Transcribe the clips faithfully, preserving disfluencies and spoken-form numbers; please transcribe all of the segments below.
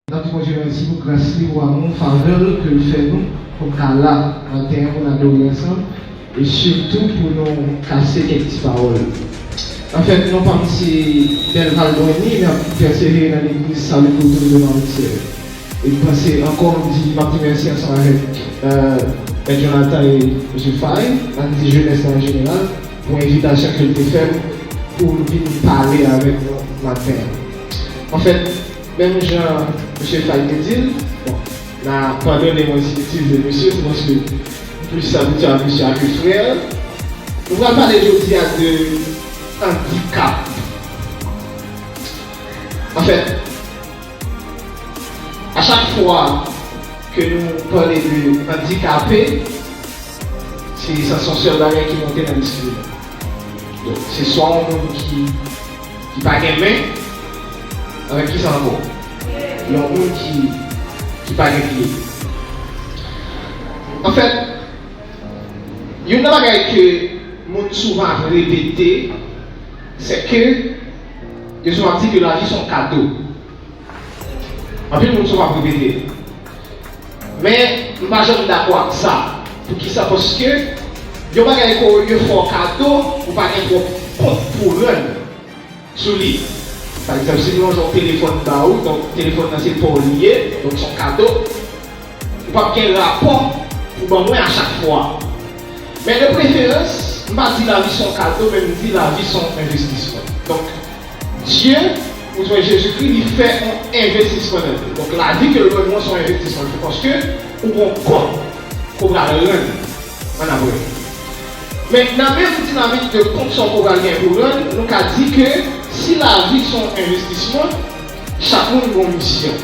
N ap di Bondye mèsi pou gras li, pou amou, favè l ke l fè nou, pou n ka la maten an, pou n adore ansanm, e sitou pou nou kase kèk ti pawòl. Anfèt, non pa m se Belval Brunny, m ap pèsevere nan legliz Salut pour tous de Marie-Sœur. E m panse ankò, m di, m ap di mèsi ansanm avèk, euh, Mèt Jonathan e Mesye Faye, ann di jenès la an jeneral, pou envitasyon ke l te fè m pou l vin pale avèk nou maten an. Anfèt, menm jan Mesye Faye te di l, bon, n a padone mwen si m itilize mesye, se paske m plis abitye a mesye a ke frè. Nou pral pale jodi a de andikap. Anfèt, a chak fwa ke nou pale de andikape, se, sa se yon sèl bagay ki monte nan lespri nou. Donk, se swa yon moun ki, ki pa gen men, avèk kisa ankò? Yon moun ki, ki pa gen pye. Anfèt, youn nan bagay ke moun souvan ap repete, se ke yo souvan ap di ke lavi se yon kado. Anpil moun sou ap repete. Men, m pa janm dakò ak sa. Poukisa? Paske yon bagay ke yo fè w kado, ou pa gen twòp kont pou rann sou li. Pa egzanp, si m rann yon telefòn ba ou, donk telefòn nan se pa w li ye, donk se yon kado. Ou p ap gen rapò pou ban mwen a chak fwa. Men de preferans, m pa di lavi se yon kado, men m di lavi se yon envestisman. Donk, Dye, oubyen Jezikri, li fè yon envestisman nan nou. Donk, lavi ke l ban nou an se yon envestisman l fè, paske ou gen yon kont ke w pral rann ann apre. Men, nan menm dinamik de kont sa ke w pral gen pou rann, nou ka di ke si lavi se yon envestisman, chak moun gen yon misyon.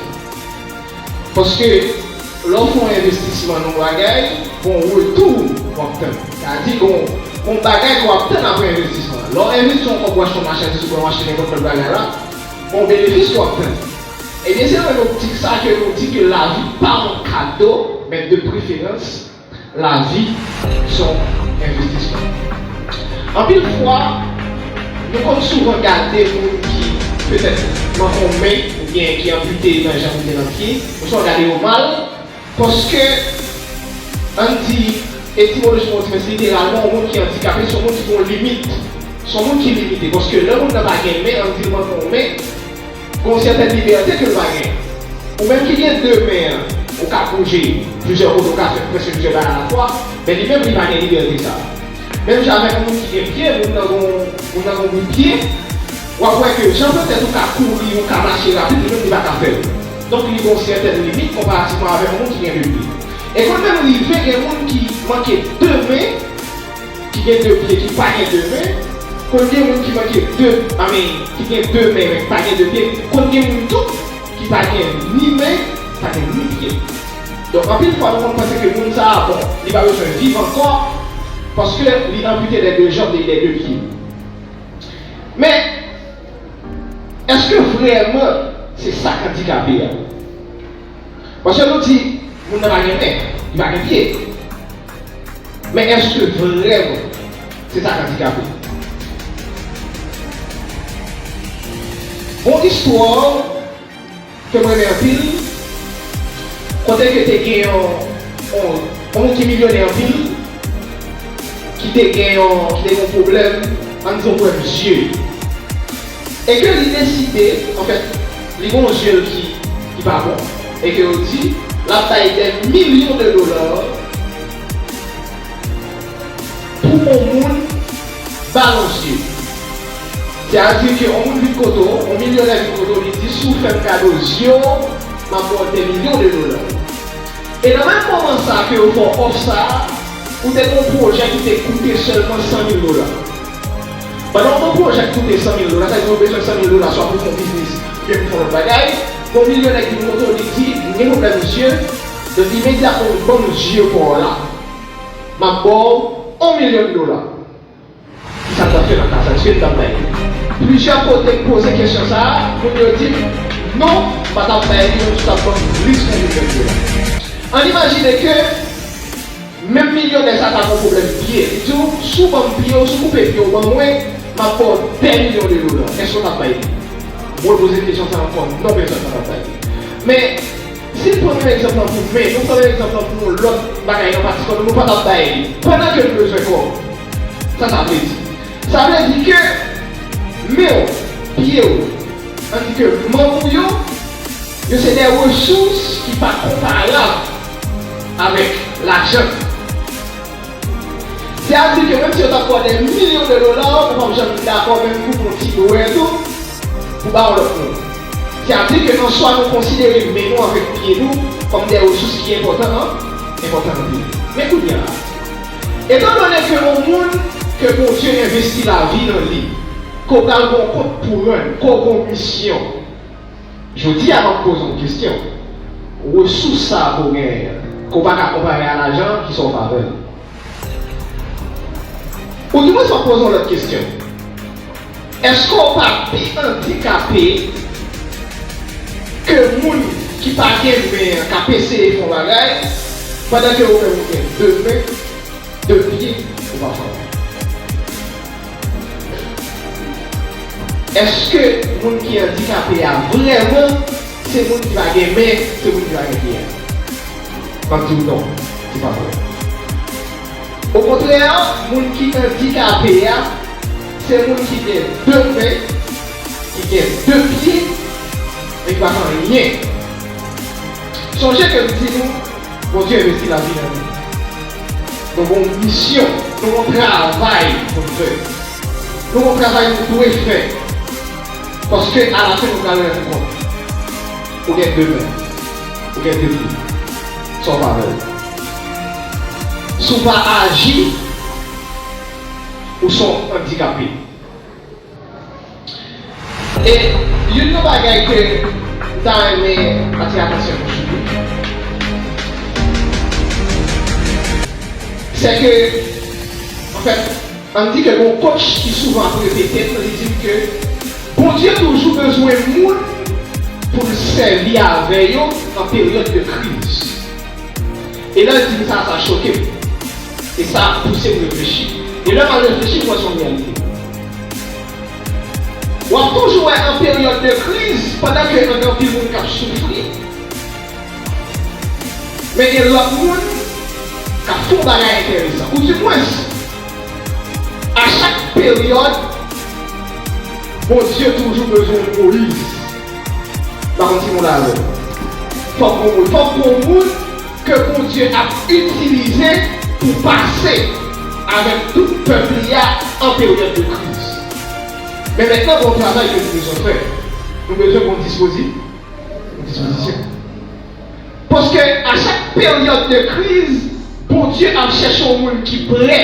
Paske, lè w fè yon envestisman nan yon bagay, gen yon retou w ap tann. Sa di gen yon, gen yon bagay ke w ap tann apre envestisman an. Lè w envesti yon kòb pou w achte yon machandiz oubyen w achte nenpòt lòt bagay la, gen yon benefis ke w ap tann. Ebyen, se nan menm optik sa ke nou di ke lavi pa yon kado, men de preferans, lavi se yon envestisman. Anpil fwa, nou konn souvan gade moun ki petèt manke yon men oubyen ki anpite nan janm oubyen nan pye, nou souvan gade yo mal, paske, ann di, etimolojikman, ou di, men literalman, yon moun ki andikape, se yon moun ki gen yon limit. Se yon moun ki limite. Paske lè moun nan pa gen men, ann di l manke yon men, gen yon sètèn libète ke l pa gen. Ou menm ki gen de men an, ou ka bouje plizyè kote, ou ka fè prèske plizyè bagay alafwa, men li menm li pa gen libète sa a. Menm jan avèk yon moun ki gen pye, moun nan gen, moun nan gen bout pye, w ap wè ke jan petèt ou ka kouri, ou ka mache rapid, li menm li pa ka fè l. Donk li gen yon sètèn limit konparativman avèk yon moun ki gen de pye. E konn menm rive gen moun ki manke de men, ki gen de pye, ki pa gen de men, konn gen moun ki manke de, I mean, ki gen de men, men ki pa gen de pye, konn gen moun tou ki pa gen ni men, pa gen ni pye. Donk, anpil fwa, nou konn panse ke moun sa a, bon, li pa bezwen viv ankò, paske li anpite dè de janm e dè de pye. Men, èske vrèman se sa k andikape a? Paske nou di, moun nan pa gen men, li pa gen pye. Men èske vrèman se sa k andikape? Gon istwa ke m renmen anpil, kote ke te gen yon, yon, yon moun ki milyonè anpil, ki te gen yon, ki te gen yon pwoblèm, ann di yon pwoblèm zye. E ke li deside, anfèt, li gen yon zye l ki, ki pa bon. E ke yo di, l ap bay dè milyon de dola pou yon moun ba l yon zye. Sètadi ke yon moun vin kote w, yon milyonè vin kote w, li di, si w fè m kado zye w, m ap ba w dè milyon de dola. E nan menm moman sa a ke yo fè w òf sa a, ou te gen yon pwojè ki te koute sèlman san mil dola. Pandan w gen yon pwojè ki koute san mil dola, sa vle di w bezwen san mil dola swa pou w fè yon biznis, oubyen pou w fè yon lòt bagay, gen yon milyonè ki vin kote w, li di, m gen pwoblèm zye, donk imedyatman ou ban m zye pa w la, m ap ba w yon milyon dola. Kisa n t ap fè nan ka sa? Èske n t ap bay li? Plizyè kote m poze kesyon sa a, moun yo di m, non, m pa t ap bay li, menm si w t ap ban m plis ke yon milyon dola. Ann imajine ke menm milyonè sa a ta gen yon pwoblèm pye. Li di w, si w ban m pye w, si w koupe pye w ban mwen, m ap ba w dè milyon de dola. Èske w t ap bay li? Mwen poze kesyon sa a ankò, non, pèsòn pa t ap bay li. Men, si n pran menm egzanp lan pou men, nou pran menm egzanp lan pou yon lòt bagay nan pati kò nou, nou pa t ap bay li. Pandan ke nou bezwen kò. Sa sa vle di? Sa vle di ke men w, pye w, ann di ke manm ou yo, yo se de resous ki pa konparab avèk lajan. Se a di ke menm si yo t ap ba w de milyon de dola, ou p ap janm dakò menm pou pran ti dwèt ou pou ba yon lòt moun. Se a di ke an swa nou konsidere men nou avèk pye nou kòm de resous ki enpòtan, enpòtan anpil. Men kounye a, etandone ke yon moun ke Bondye envesti lavi nan li, ke w pral gen yon kont pou rann, ke w gen yon misyon, jodi a m ap poze w yon kesyon. Resous sa a ke w genyen an, ke w pa ka konpare a lajan, kisa w fè avè l? Oudimwens m ap poze w lòt kesyon. Èske w pa pi andikape ke moun ki pa gen men an k ap eseye fè yon bagay, pandan ke ou menm ou gen de men, de pye, ou pa fè anyen? Èske moun ki andikape a vrèman se moun ki pa gen men, se moun ki pa gen pye a? M ap di w non, se pa vre. Okontrè, moun ki andikape a, se moun ki gen de men, ki gen de pye, men ki pa fè anyen. Sonje ke m di nou, Bondye envesti lavi nan nou. Nou gen yon misyon, nou gen yon travay pou n fè. Nou gen yon travay nou dwe fè. Paske alafen nou pral rann kont. Ou gen de men. Ou gen de pye. Sa w fè avè l? Si w pa aji, ou se yon andikape. E youn nan bagay ke m ta renmen atire atansyon nou sou li, se ke, anfèt, ann di ke gen yon coach ki souvan ap repete l, li di m ke Bondye toujou bezwen moun pou l sèvi avè yo an peryòd de kriz. E lè l di m sa, sa choke m. E sa pouse m reflechi. E lè m al reflechi, m wè se yon reyalite. W ap toujou wè an peryòd de kriz, pandan ke gen anpil moun k ap soufri, men gen lòt moun k ap fè yon bagay enteresan. Oudimwens, a chak peryòd, Bondye toujou bezwen Moyiz. M pa konn si nou la avè m. Fòk gon moun, fòk gon moun ke Bondye ap itilize pou pase avèk tout pèp li a an peryòd de kriz. Men mentnan, gon travay ke nou bezwen fè. Nou bezwen gon dispozi-, yon dispozisyon. Paske a chak peryòd de kriz, Bondye ap chèche yon moun ki prè,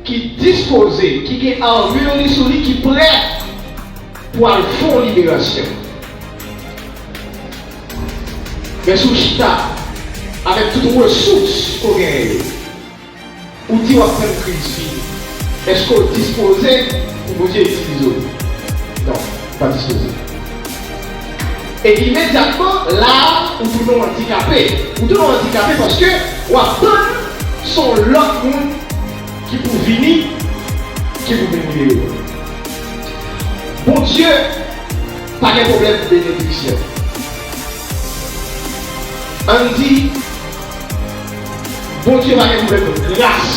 ki dispoze, ki gen armure li sou li, ki prè pou al fè yon liberasyon. Men si w chita avèk tout resous ke w genyen yo, ou di w ap tann kriz fini, èske w dispoze pou Bondye itilize w? Non, ou pa dispoze. E imedyatman, la a, ou tounen yon andikape. Ou tounen yon andikape paske w ap tann se yon lòt moun ki pou vini, ki pou vin libere w. Bondye pa gen pwoblèm benediksyon. Ann di, Bondye pa gen pwoblèm gras,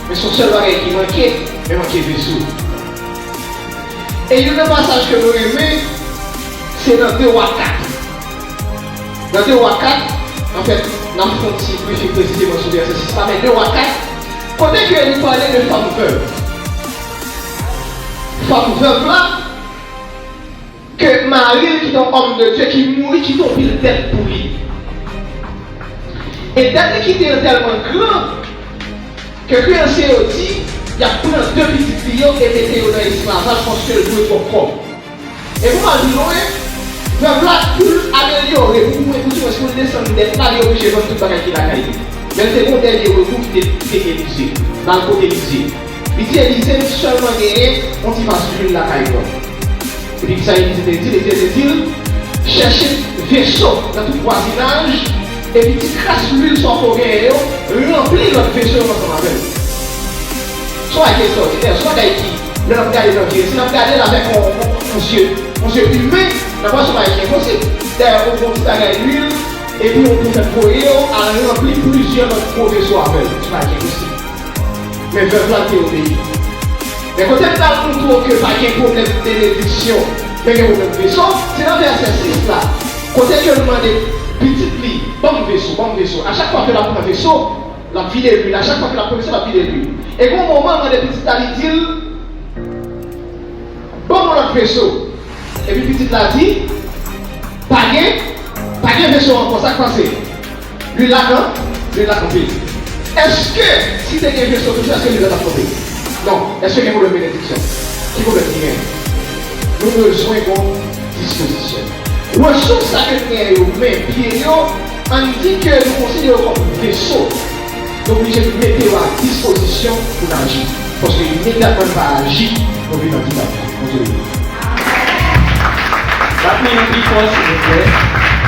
men se yon sèl bagay ki manke, men manke veso. E youn nan pasaj ke mwen renmen, se nan de Wa kat. Nan de Wa kat, anfèt, n ap fè yon ti brifing presizeman sou vèsè sis la, men de Wa kat, kote ke li pale de fanm vèv. Fanm vèv la, ke mari l ki te yon òm de Dye, ki mouri, kite yon pil dèt pou li. E dèt li kite an tèlman gran, ke kreyansye yo di, y ap pran de pitit li yo e mete yo nan esklavaj paske l dwe twòp kòb. E pou m al pi lwen, vèv la, pou l amelyore, pou, pou, pou, pou l desann dèt la, li oblije vann tout bagay ki lakay li. Men l te gen yon dènye rekou ki te, ki te Elize. L al kot Elize. Li di Elize, m sèlman genyen yon ti vas lwil lakay mwen. Epi kisa Elize te di l? Elize te di l, chèche veso nan tout vwazinaj, epi ti kras lwil sa w genyen yo, ranpli lòt veso yo ansanm avè l. Se yon bagay ki ekstraòdinè, se yon bagay ki, lè n ap gade nan vye, si n ap gade l avèk yon, yon, yon zye, yon zye imen, Nan pwasyon pa gen enposib. Dayè, ou gon ti bagay lwil, epi ou pou fèt voye w al ranpli plizyè lòt gwo veso avè l. Ti bagay enposib. Men vèv la te obeyi. Men kote m pral montre w ke pa gen pwoblèm benediksyon, men gen pwoblèm veso, se nan vèsè sis la. Kote ke l mande pitit li, ban m veso, ban m veso. A chak fwa ke l ap pran veso, l ap vide lwil. A chak fwa ke l ap pran veso, l ap vide lwil. E gon moman, l mande pitit la, li di l, ban m yon lòt veso. Epi pitit la di, pa gen, pa gen veso ankò, sa k pase? Lwil la kan, lwil la kanpe. Èske si te gen veso toujou, èske lwil la t ap kanpe? Non. Èske gen pwoblèm benediksyon? Ki pwoblèm ki gen? Nou bezwen gon dispozisyon. Resous sa ke n gen yo, men, byen yo, ann di ke nou konsidere yo kòm veso. Nou oblije mete yo a dispozisyon pou n aji. Paske imedyatman n pa aji, nou vin antidan. Bondye beni. Bat men yo pi fò, silvouplè.